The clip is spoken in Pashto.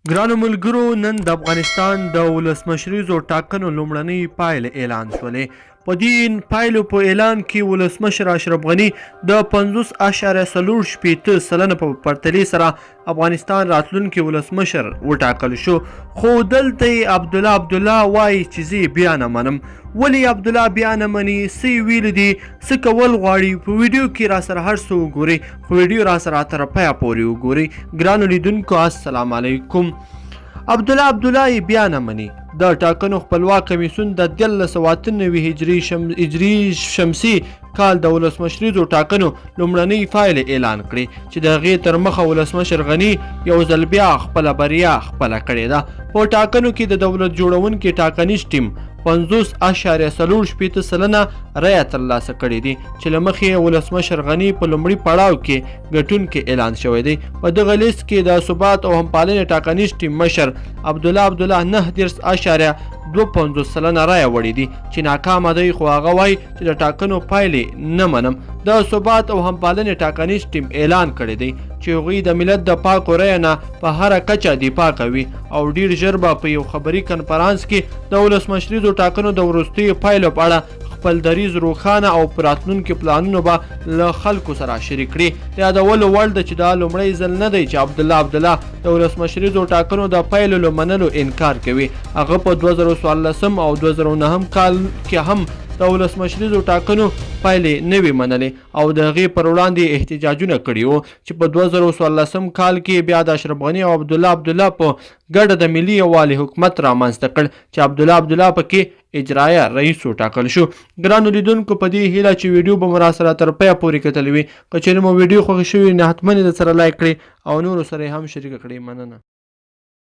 ګرانو ملګرو، نن د افغانستان د ولسمشریزو ټاکنو لومړنۍ پایلې اعلان شولې. په دې پایلو په اعلان کې ولسمشر اشرف غني د 50.64% په پرتلې سره افغانستان راتلونکي ولسمشر وټاکل شو. خو دلته یې عبدالله عبدالله وایي چې زه یې بیا نه منم. ولې عبدالله بیا نه مني؟ څه یې ویلي دي؟ څه کول غواړي؟ په ویډیو کې را سره هر څه وګورئ، خو ویډیو را سره تر پایه پورې وګورئ. ګرانو لیدونکو، السلام علیکم. عبدالله عبدالله یې بیا نه مني. د ټاکنو خپلواک کمیسیون د 1398 هجري شمسي کال د ولسمشریزو ټاکنو لومړنۍ پایلې اعلان کړې چې د هغې تر مخه ولسمشر غني یو ځل بیا خپله بریا خپله کړې ده. په ټاکنو کې د دولت جوړونکي ټاکنیز ټیم 50.64% رایه ترلاسه کړې دي چې له مخې یې ولسمشر غني په لومړي پړاو کې ګټونکی اعلان شوی دی. په دغه لیست کې د ثبات او همپالنې ټاکنیز ټیم مشر عبدالله عبدالله 39.52% رایه وړې دي چې ناکامه دی، خو هغه وایي چې د ټاکنو پایلې نه منم. د ثبات او همپالنې ټاکنیز ټیم اعلان کړی دی چې هغوی د ملت د پاکو رایو نه په هره کچه دفاع کوي او ډیر ژر به په یو خبري کنفرانس کې د ولسمشریزو ټاکنو د وروستیو پایلو په اړه خپل دریځ روښانه او په راتلونکي پلانونو به له خلکو سره شریک کړي. د یادولو وړ ده چې دا لومړی ځل نه دی چې عبدالله عبدالله د ولسمشریزو ټاکنو د پایلو له منلو انکار کوي. هغه په 2014 او 2009 کال کې هم د ولسمشریزو ټاکنو پایلې نه وې منلې او د هغې پر وړاندې یې احتجاجونه کړي وو چې په 2014 کال کې بیا د اشرف غني او عبدالله عبدالله په ګډه د ملي یووالي حکومت رامنځته کړ چې عبدالله عبدالله پکې اجرایه رئیس وټاکل شو. ګرانو لیدونکو، په دې هیله چې ویډیو به مو راسره تر پایه پورې کتلې وي. که چېرې مو ویډیو خوښه شوې وي، نو حتما یې درسره لایک کړئ او نورو سره یې هم شریکه کړئ. مننه.